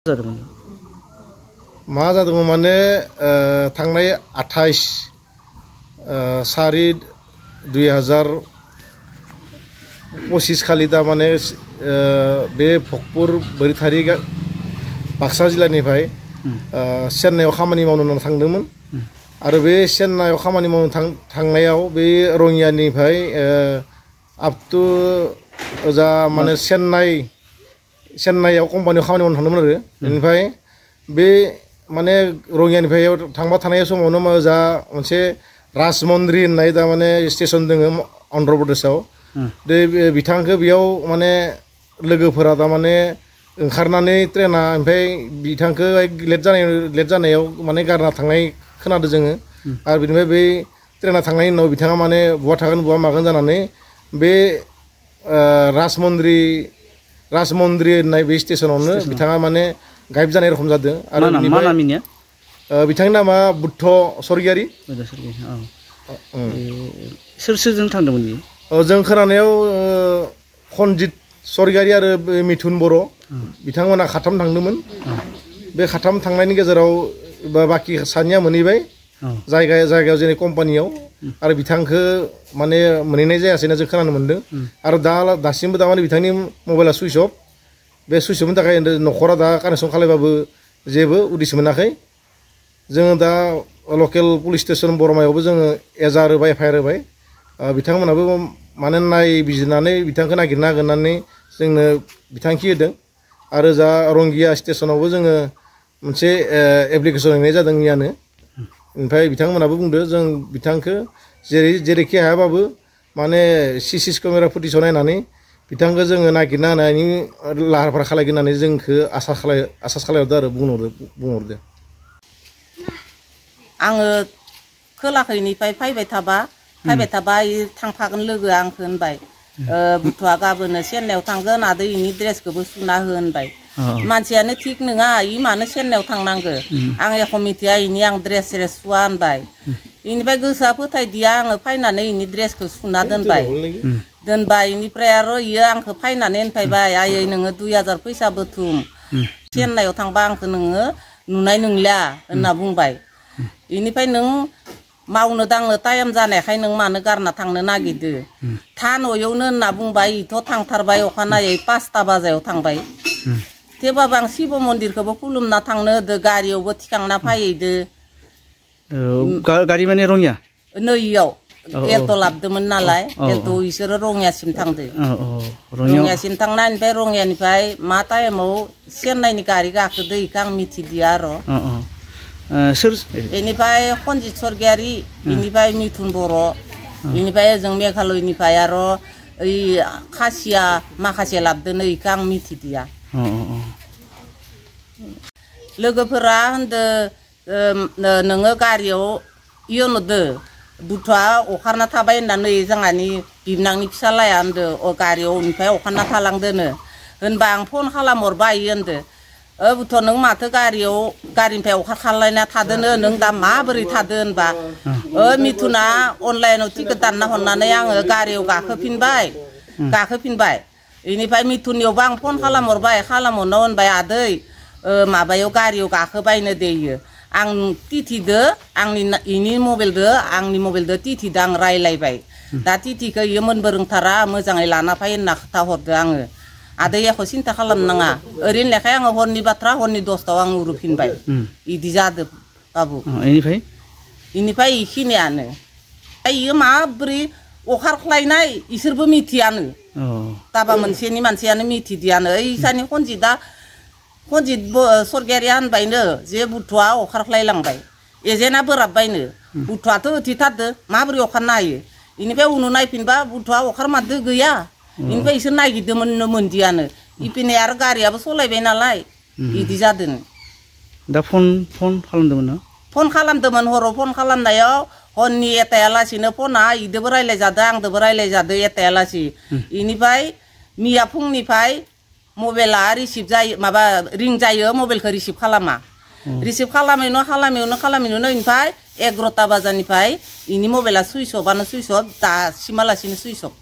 मा जादोंमोन माने थांनाय 28/4/2025 खालि दा माने बे भकपुर बोरिथारि बाक्सा जिल्लानिफ्राय चेन्नाइआव खामानि मावनो थांदोंमोन आरो बे चेन्नाइआव खामानि मावनो थांनायाव बे रङियानिफ्राय आप टु ओजा माने चेन्नाइआव कम्पानियाव खामानि मावनो थांदोंमोन आरो बेनिफ्राय बे माने रङियानिफ्राय थांबा थानाय समावनो जा मोनसे राजमन्द्रि होननाय दा माने स्टेशन दङ अन्ध्र प्रदेशआव बे बिथांखौ बेयाव माने लोगोफोरा दा माने ओंखारनानै ट्रेना ओमफ्राय बिथांखौ लेट जानायाव माने गारना थांनाय खोनादों जोङो आरो बिनिफ्राय बै ट्रेना थांनायनि उनाव बिथाङा माने बहा थागोन बहा मागोन जानानै बे राजमन्द्रि होननाय बे स्टेशनावनो बिथाङा माने गायब जानाय रखम जादों आरो बिथांनि नामा बुद्ध स्वर्गियारि सोरजों थांदोंमोन जों खोनानायाव खनजित स्वर्गियारि आरो मिथुन बर' बिथांमोना खाथाम थांदोंमोन बे खाथाम थांनायनि गेजेराव बाखि सानैया मोनहैबाय जायगायाव जेरै कम्पानियाव आरो बिथांखौ माने मोनहैनाय जायासैना जों खोनानो मोन्दों आरो दासिमबो दा माने बिथांनि मबाइला सुइच अफ बे सुइच अफनि थाखाय न'खरा दा कानेक्सन खालायबाबो जेबो उदिस मोनाखै जोङो दा लकेल पुलिस स्टेसन बरमायावबो जोङो एजार होबाय एफआइआर होबाय बिथांमोनाबो माने नायबिजिरनानै बिथांखौ नागिरना होगोन होननानै जोंनो बिथांखि होदों आरो जा रंगिया स्टेसनावबो जोङो मोनसे एप्लिकेसन होनाय जादों मैयानो ओमफ्राय बिथांमोनाबो बुंदों जों बिथांखौ जेरैखि हायाबाबो माने सिसि केमेरा फुटेजाव नायनानै बिथांखौ जोङो नागिरना होनायनि लाहार फाहार खालायगोन होननानै जोंखौ आसास खालायहरदों आरो बुंहरदो आङो खोलाखैनिफ्राय फैबाय थाबा थांफागोन लोगोआ आंखौ होनबाय बुथुआ गाबोनो चेन्नाइआव थांगोन आदै इनि ड्रेसखौबो सुना हो होनबाय मानसियानो थिग नङा इ मानो चेन्नाइआव थांनांगो आं एख' मिथिया इनि आं ड्रेस सुवा होनबाय इनिफ्राय गोसोआ फोथायदिया आङो फैनानै इनि ड्रेसखौ सुना दोनबाय इनिफ्राय आरो इयो आंखौ फैनानै होनफैबाय आयै नोङो 2000 फैसा बुथुम चेन्नाइआव थांबा आंखौ नोङो नुनाय नंला होनना बुंबाय इनिफ्राय नों मावनो दांनो टाइम जानायखाय नों मानो गारना थांनो नागिरदो था न'यावनो होनना बुंबाय इथ' थांथारबाय अखानायै 5टा बाजायाव थांबाय थेवबाबो आं शिव मन्दिरखौबो खुलुमना थांनो होदो गारियावबो थिखांना फैहैदो गारि माने रङिया नैयाव एल्ट' लाबोदोंमोन नालाय एल्ट' इसोरो रङियासिम थांदो रङियासिम थांनायनिफ्राय रङियानिफ्राय मा टाइमाव चेन्नाइनि गारि गाखोदो इखौ आं मिथिदिया आरो बेनिफ्राय खनजित स्वर्गियारि बेनिफ्राय मिथुन बर' बेनिफ्राय ओजों मेघालयनिफ्राय आरो ओइ खासिया माखासे लाबोदों इखौ आं मिथिदिया लोगोफोरा होनदो नोङो गारियाव इयो नुदो बुथुआ अखारना थाबाय होननानै जोंहानि बिबनांनि फिसालाया होनदो गारियाव ओमफ्राय अखारना थालांदोनो होनबा आं फन खालामहरबाय होनदो बुथ' नों माथो गारिनिफ्राय अखा खालायना थादोनो नों दा माबोरै थादो होनबा मिथुना अनलाइनाव टिकेट दानना हरनानै आङो गारियाव गाखोफिनबाय बेनिफ्राय मिथुननियावबो आं फन खालामहरना होनबाय आदै माबायाव गारियाव गाखोबायनो देयो आं तिथिदो इनि मबाइलदो तिथिदो आं रायलायबाय दा तिथिखौ इयो मोनबो रोंथारा मोजाङै लाना फै होनना खोथाहरदो आङो आदै एख' सिन्था खालामनाङा ओरैनो लेखाय आङो हरनि बाथ्रा हरनि 10टायाव आं उरुफिनबाय इदि जादो बाबु इनिफ्राय इखिनियानो इयो माबोरै अखारख्लायनाय इसोरबो मिथियानो दाबा मोनसेनि मानसियानो मिथिदियानो इसानि खनजित स्वर्गियारिया होनबायनो जे बुथुआ अखारख्लायलांबाय एजेन्टआ बोराबबायनो बुथुआथ' उथिथारदो माबोरै अखारनो हायो इनिफ्राय उनाव नायफिनबा बुथुआ अखारमारदो गैया इनिफ्राय इसोर नागिरदोंमोन मोनदियानो इपिने आरो गारियाबो सलायबाय नालाय इदि जादों दा फन खालामदोंमोन हराव फन खालामनायाव हरनि एथायालासिनो फना इदोबो रायलायजादो आंदोबो रायलायजादो एथायालासि इनिफ्राय मिया फुंनिफ्राय मबाइला रिसिभ जायो माबा रिं जायो मबाइलखौ रिसिभ खालामा रिसिभ खालामैनो इनिफ्राय 11टा बाजानिफ्राय इनि मबाइला सुइच अफआनो सुइच अफ दासिमालासिनो सुइच अफ